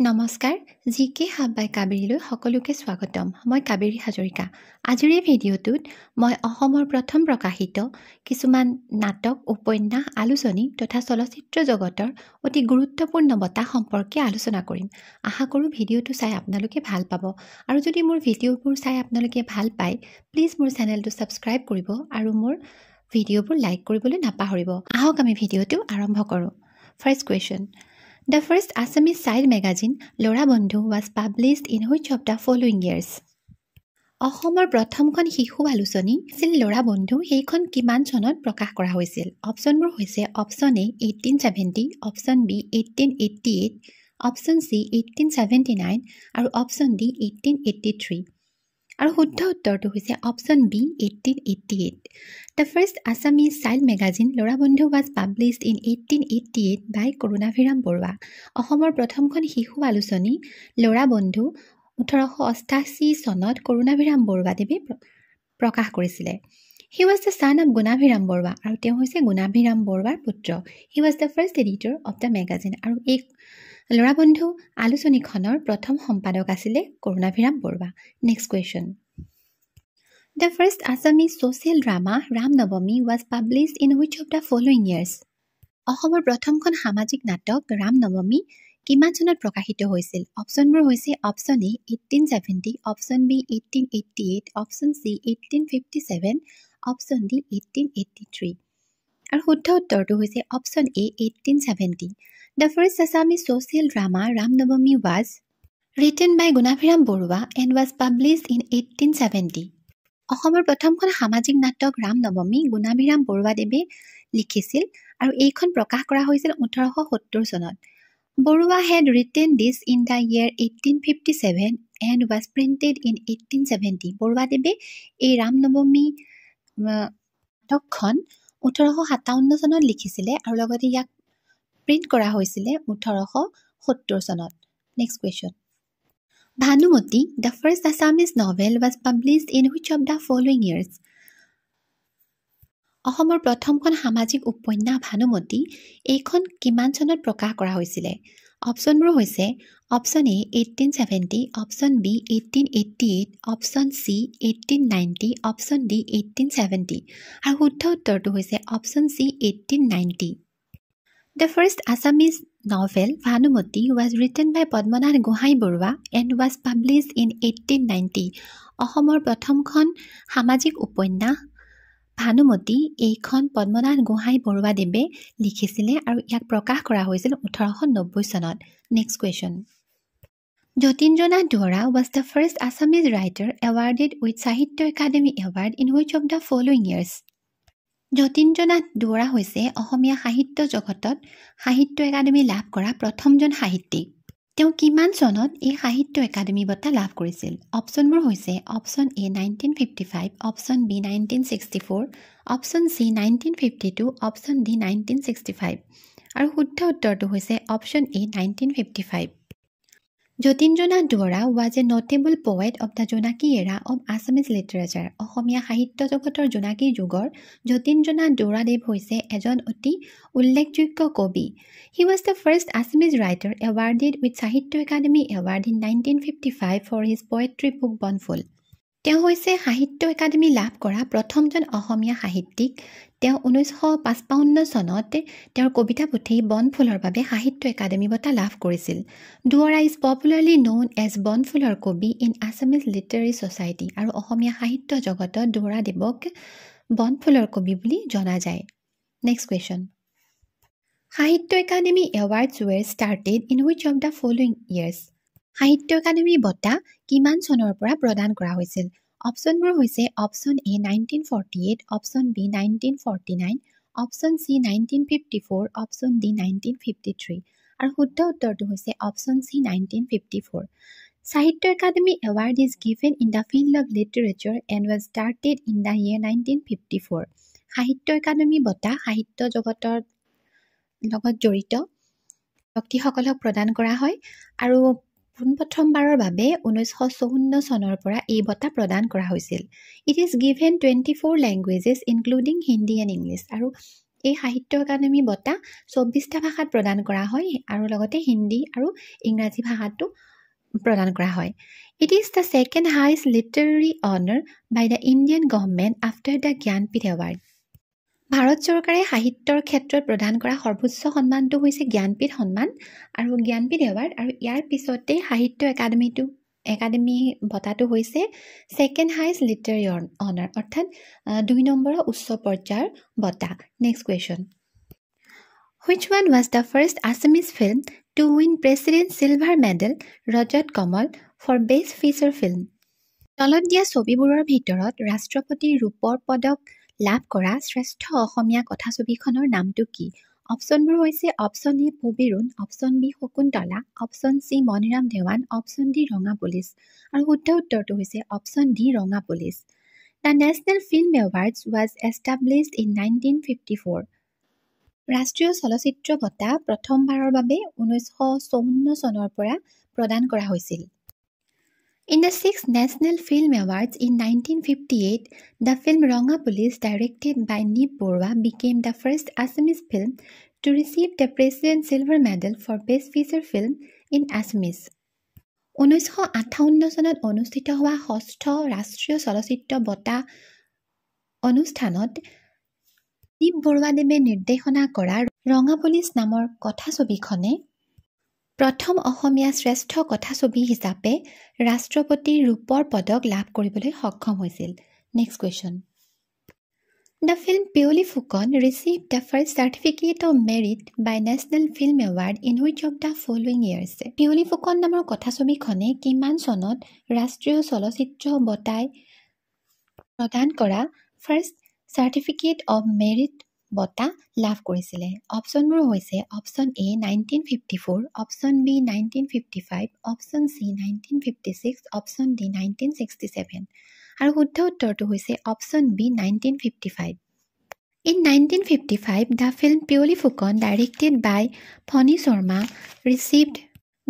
নমস্কাৰ, জি কে হাব বাই কাবেৰীলৈ সকলোকে স্বাগতম। মই কাবেৰী হাজৰিকা। আজিৰ এই ভিডিঅ'টোত মই অসমৰ প্ৰথম প্ৰকাশিত কিছুমান নাটক, উপন্যাস, আলোচনী তথা চলচ্চিত্ৰ জগতৰ অতি গুৰুত্বপূৰ্ণ বঁটা সম্পৰ্কে আলোচনা কৰিম। আশা কৰোঁ ভিডিঅ'টো চাই আপোনালোকে ভাল পাব আৰু যদি মোৰ ভিডিঅ'বোৰ চাই আপোনালোকে ভাল পায়, প্লিজ মোৰ চেনেলটো ছাবস্ক্ৰাইব কৰিব আৰু মোৰ ভিডিঅ'বোৰ লাইক কৰিবলৈ নাপাহৰিব। আহক, আমি ভিডিঅ'টো আৰম্ভ কৰোঁ। First question. The first Assamese child magazine Lora Bandhu was published in which of the following years? অসমৰ প্ৰথমখন শিশু আলোচনী আছিল ল'ৰা বন্ধু, সেইখন কিমান চনত প্ৰকাশ কৰা হৈছিল? অপশ্যনবোৰ হৈছে option A 1870, option B 1888, option C 1879 আৰু অপশ্যন ডি 1883। আৰু শুদ্ধ উত্তৰটো হৈছে option B 1888। The first Assamese child magazine Lora Bandhu was published in 1888 by Karunabhiram Barua. অসমৰ প্ৰথমখন শিশু আলোচনী ল'ৰা বন্ধু 1888 চনত কৰুণাভিৰাম বৰুৱাদেৱে প্ৰকাশ কৰিছিলে। He was the son of Gunabhiram Barua. আৰু তেওঁ হৈছে গুণাভিৰাম বৰুৱাৰ পুত্ৰ। He was the first editor of the magazine. আৰু এই ল'ৰা বন্ধু আলোচনীখনৰ প্ৰথম সম্পাদক আছিলে Karunabhiram Barua. Next question. The first Assamese social drama Ram Nabami was published in which of the following years? অসমৰ প্ৰথমখন সামাজিক নাটক ৰাম নৱমী কিমান চনত প্ৰকাশিত হৈছিল? অপশ্যনবোৰ হৈছে option A 1870, option B 1888, option C 1857, option D 1883। আৰু শুদ্ধ উত্তৰটো হৈছে option A 1870। The first Assamese social drama Ram Nabami was written by Gunabhiram Barua and was published in 1870. অসমৰ প্ৰথমখন সামাজিক নাটক ৰাম নৱমী গুণাভিৰাম বৰুৱাদেৱে লিখিছিল আৰু এইখন প্ৰকাশ কৰা হৈছিল 1870 চনত। Barua had written this in the year 1857 and was printed in 1870. বৰুৱাদেৱে এই ৰাম নৱমী নাটকখন 1857 চনত লিখিছিলে আৰু লগতে ইয়াক প্ৰিণ্ট কৰা হৈছিলে 1870 চনত। Next question. Bhanumati, the first Assamese novel, was published in which of the following years? অসমৰ প্ৰথমখন সামাজিক উপন্যাস ভানুমতী, এইখন কিমান চনত প্ৰকাশ কৰা হৈছিলে? অপশ্যনবোৰ হৈছে option A 1870, option B 1888, option C 1890, option D 1870। আৰু শুদ্ধ উত্তৰটো হৈছে option C 1890। The first Assamese novel Bhanumati was written by Padmanath Gohain Barua and was published in 1890. অসমৰ প্ৰথমখন সামাজিক উপন্যাস ভানুমতী, এইখন পদ্মনাথ গোহাঁই বৰুৱাদেৱে লিখিছিলে আৰু ইয়াক প্ৰকাশ কৰা হৈছিল 1890 চনত। Next question. Jatindranath Duwara was the first Assamese writer awarded with Sahitya Akademi Award in which of the following years? Jatindranath Duwara হৈছে অসমীয়া সাহিত্য জগতত সাহিত্য একাডেমী লাভ কৰা প্ৰথমজন সাহিত্যিক। তেওঁ কিমান চনত এই সাহিত্য একাডেমী বঁটা লাভ কৰিছিল? অপশ্যনবোৰ হৈছে option A 1955, option B 1964, option C 1952, option D 1965। আৰু শুদ্ধ উত্তৰটো হৈছে option A 1955। Jatindranath Duwara was a notable poet of the Jonaki era of Assamese literature. অসমীয়া সাহিত্য জগতৰ জোনাকী যুগৰ যতীন্দ্ৰনাথ দুৱৰাদেৱ হৈছে এজন অতি উল্লেখযোগ্য কবি। He was the first Assamese writer awarded with Sahitya Akademi Award in 1955 for his poetry book Bonphool. তেওঁ হৈছে সাহিত্য একাডেমী লাভ কৰা প্ৰথমজন অসমীয়া সাহিত্যিক। তেওঁ 1955 চনত তেওঁৰ কবিতা পুথি বনফুলৰ বাবে সাহিত্য একাডেমী বঁটা লাভ কৰিছিল। Duwara is popularly known as বনফুলৰ কবি in Assamese literary society. আৰু অসমীয়া সাহিত্য জগতত দুৱৰাদেৱক বনফুলৰ কবি বুলি জনা যায়। Next question. Sahitya Akademi Awards were started in which of the following years? Sahitya Akademi বঁটা কিমান চনৰ পৰা প্ৰদান কৰা হৈছিল? অপশ্যনবোৰ হৈছে option A 1948, option B 1949, option C 1954, option D 1953। আৰু শুদ্ধ উত্তৰটো হৈছে option C 1954। Sahitya Akademi Award is given in the field of literature and was started in the year 1954. Sahitya Akademi বঁটা সাহিত্য জগতৰ লগত জড়িত ব্যক্তিসকলক প্ৰদান কৰা হয় আৰু পোনপ্ৰথমবাৰৰ বাবে 1954 চনৰ পৰা এই বঁটা প্ৰদান কৰা হৈছিল। It is given 24 languages, including Hindi and English. আৰু এই সাহিত্য একাডেমি বঁটা 24টা ভাষাত প্ৰদান কৰা হয় আৰু লগতে হিন্দী আৰু ইংৰাজী ভাষাতো প্ৰদান কৰা হয়। It is the second highest literary honour by the Indian government after the Jnanpith award. Bharat চৰকাৰে সাহিত্যৰ ক্ষেত্ৰত প্ৰদান কৰা সৰ্বোচ্চ সন্মানটো হৈছে জ্ঞানপীঠ সন্মান আৰু জ্ঞানপীঠ এৱাৰ্ড, আৰু ইয়াৰ পিছতে সাহিত্য একাডেমি বঁটাটো হৈছে ছেকেণ্ড হাইষ্ট লিটাৰেৰী অনাৰ, অৰ্থাৎ 2 নম্বৰৰ উচ্চ পৰ্যায়ৰ বঁটা। Next question, which one was the first Assamese film to win president silver medal Rajat Kamal for best feature film? তলত দিয়া ছবিবোৰৰ ভিতৰত ৰাষ্ট্ৰপতিৰ ৰূপৰ পদক লাভ কৰা শ্ৰেষ্ঠ অসমীয়া কথাছবিখনৰ নামটো কি? অপশ্যনবোৰ হৈছে option A Pabiron, option B Shakuntala, option C Maniram Dewan, option D Ranga police. আৰু শুদ্ধ উত্তৰটো হৈছে option D Ranga police. The national film awards was established in 1954। ৰাষ্ট্ৰীয় চলচ্চিত্ৰ বঁটা প্ৰথমবাৰৰ বাবে 1954 চনৰ পৰা প্ৰদান কৰা হৈছিল। In the 6th National Film Awards in 1958, the film Ranga Police, directed by Nip Borua, became the first Assamese film to receive the President's Silver Medal for Best Feature Film in Assamese. 1958 চনত অনুষ্ঠিত হোৱা ষষ্ঠ ৰাষ্ট্ৰীয় চলচ্চিত্ৰ বঁটা অনুষ্ঠানত নিপ বৰুৱাদেৱে নিৰ্দেশনা কৰা ৰঙা পুলিচ নামৰ কথাছবিখনে প্ৰথম অসমীয়া শ্ৰেষ্ঠ কথাছবি হিচাপে ৰাষ্ট্ৰপতিৰ ৰূপৰ পদক লাভ কৰিবলৈ সক্ষম হৈছিল। Next question, the film Piyoli Phukan receive the first certificate of merit by national film award in which of the following years? Piyoli Phukan নামৰ কথাছবিখনে কিমান চনত ৰাষ্ট্ৰীয় চলচ্চিত্ৰ বঁটাই প্ৰদান কৰা ফাৰ্ষ্ট চাৰ্টিফিকেট অৱ মেৰিট বঁটা লাভ কৰিছিলে? অপশ্যনবোৰ হৈছে option A 1954, option B 1955, option C 1956, option D 1967। আৰু শুদ্ধ উত্তৰটো হৈছে option B 1955। In 1955, the film Piyoli Phukan, directed by Phani Sharma, received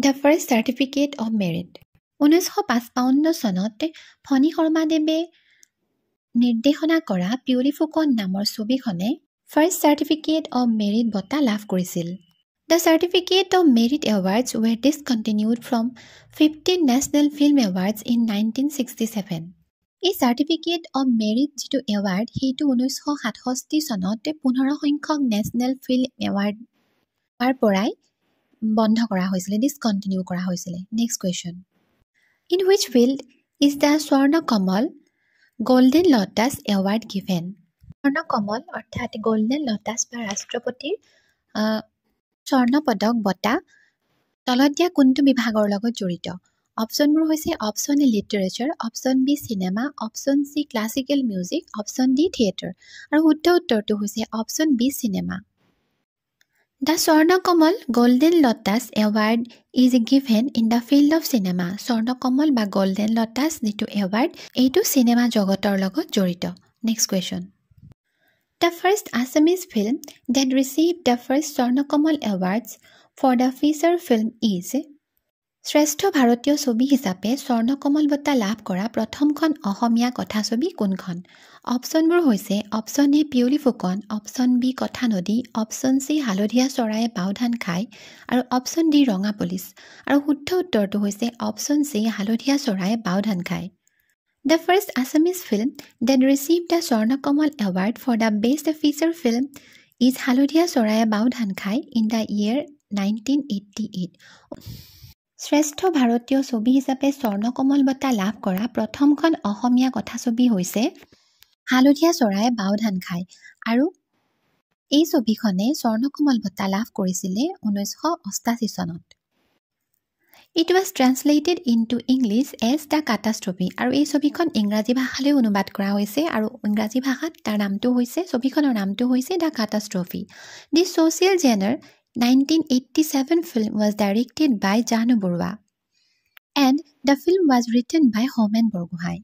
the first certificate of merit. 1955 চনত ফণী শৰ্মাদেৱে নিৰ্দেশনা কৰা পিয়লি ফুকন নামৰ ছবিখনে ফাৰ্ষ্ট চাৰ্টিফিকেট অৱ মেৰিট বঁটা লাভ কৰিছিল। The certificate of merit awards were discontinued from 15 national film awards in 1967। এই certificate of merit যিটো award, সেইটো 1967 চনত 15 সংখ্যক নেশ্যনেল ফিল্ম এৱাৰ্ডৰ পৰাই বন্ধ কৰা হৈছিলে, ডিছকণ্টিনিউ কৰা হৈছিলে। Next question, in which field is the Swarna Kamal golden lotus award given? Swarna Kamal অৰ্থাৎ গল্ডেন লটাছ বা ৰাষ্ট্ৰপতিৰ স্বৰ্ণপদক বঁটা তলত দিয়া কোনটো বিভাগৰ লগত জড়িত? অপশ্যনবোৰ হৈছে option A literature, option B cinema, option C classical music, option D theatre. আৰু শুদ্ধ উত্তৰটো হৈছে option B cinema. The Swarna Kamal golden lotus award is given in the field of cinema. Swarna Kamal বা golden lotus যিটো award, এইটো cinema জগতৰ লগত জড়িত। Next question, the first Assamese film that receive the first Swarna Kamal awards for the feature film is? শ্ৰেষ্ঠ ভাৰতীয় ছবি হিচাপে স্বৰ্ণকমল বঁটা লাভ কৰা প্ৰথমখন অসমীয়া কথাছবি কোনখন? অপশ্যনবোৰ হৈছে option A Piyoli Phukan, option B Kathanadi, option C হালধীয়া চৰায়ে বাওধান খায় আৰু অপশ্যন ডি ৰঙা পুলিচ। আৰু শুদ্ধ উত্তৰটো হৈছে অপশ্যন চি হালধীয়া চৰায়ে বাওধান খায়। The first Assamese film that receive the Swarna Kamal award for the best feature film is Halodhiya Choraiye Baudhan Khay in the year 1988। শ্ৰেষ্ঠ ভাৰতীয় ছবি হিচাপে স্বৰ্ণকমল বঁটা লাভ কৰা প্ৰথমখন অসমীয়া কথাছবি হৈছে হালধীয়া চৰায়ে বাওধান খায় আৰু এই ছবিখনে স্বৰ্ণকমল বঁটা লাভ কৰিছিলে 1988 চনত। It was translated into English as the catastrophe. আৰু এই ছবিখন ইংৰাজী ভাষালৈ অনুবাদ কৰা হৈছে আৰু ইংৰাজী ভাষাত তাৰ নামটো হৈছে, ছবিখনৰ নামটো হৈছে the catastrophe. The social genre 1987 film was directed by Jahnu Barua and the film was written by Homen Borgohain.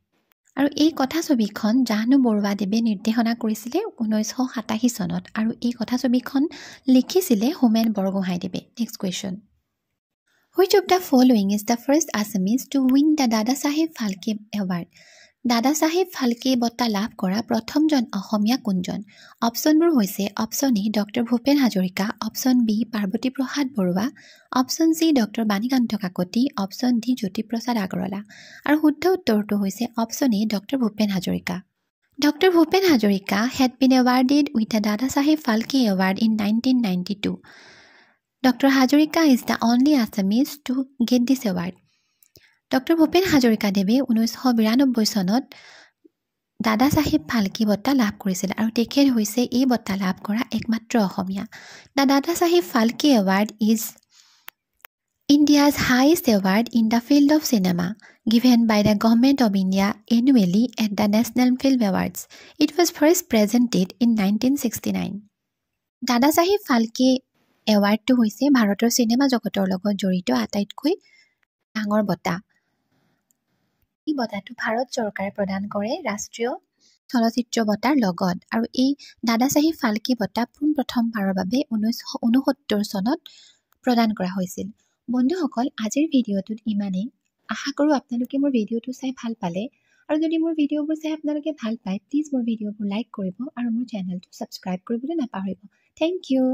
আৰু এই কথাছবিখন জাহ্নু বৰুৱাদেৱে নিৰ্দেশনা কৰিছিলে 1987 চনত আৰু এই কথাছবিখন লিখিছিলে Homen বৰগোহাঁইদেৱে। Next question, which of the following is the first Assamese to win the Dada Saheb Phalke award? দাদা চাহেব ফাল্কে বঁটা লাভ কৰা প্ৰথমজন অসমীয়া কোনজন? অপশ্যনবোৰ হৈছে option A doctor Bhupen Hazarika, option B Parvati Prasad Barua, option C doctor Banikanta Kakati, option D Jyotiprasad Agarwala. আৰু শুদ্ধ উত্তৰটো হৈছে option A doctor Bhupen Hazarika. Doctor Bhupen Hazarika had been awarded with the Dada Saheb Phalke award in 1992। Doctor Hazarika is the only Assamese to get this award. Doctor Bhupen হাজৰিকাদেৱে 1992 চনত দাদা চাহেব ফাল্কে বঁটা লাভ কৰিছিল আৰু তেখেত হৈছে এই বঁটা লাভ কৰা একমাত্ৰ অসমীয়া। The Dada Saheb Phalke award is India's highest award in the field of cinema, given by the Government of India annually at the National Film Awards. It was first presented in 1969. Dada Saheb Phalke এৱাৰ্ডটো হৈছে ভাৰতৰ cinema জগতৰ লগত জড়িত আটাইতকৈ ডাঙৰ বঁটা। এই বঁটাটো ভাৰত চৰকাৰে প্ৰদান কৰে ৰাষ্ট্ৰীয় চলচ্চিত্ৰ বঁটাৰ লগত, আৰু এই দাদা চাহেব ফাল্কে বঁটা পোনপ্ৰথমবাৰৰ বাবে 1969 চনত প্ৰদান কৰা হৈছিল। বন্ধুসকল, আজিৰ ভিডিঅ'টোত ইমানেই। আশা কৰোঁ আপোনালোকে মোৰ ভিডিঅ'টো চাই ভাল পালে, আৰু যদি মোৰ ভিডিঅ'বোৰ চাই আপোনালোকে ভাল পায়, প্লিজ মোৰ ভিডিঅ'বোৰ লাইক কৰিব আৰু মোৰ চেনেলটো ছাবস্ক্ৰাইব কৰিবলৈ নাপাহৰিব। Thank you.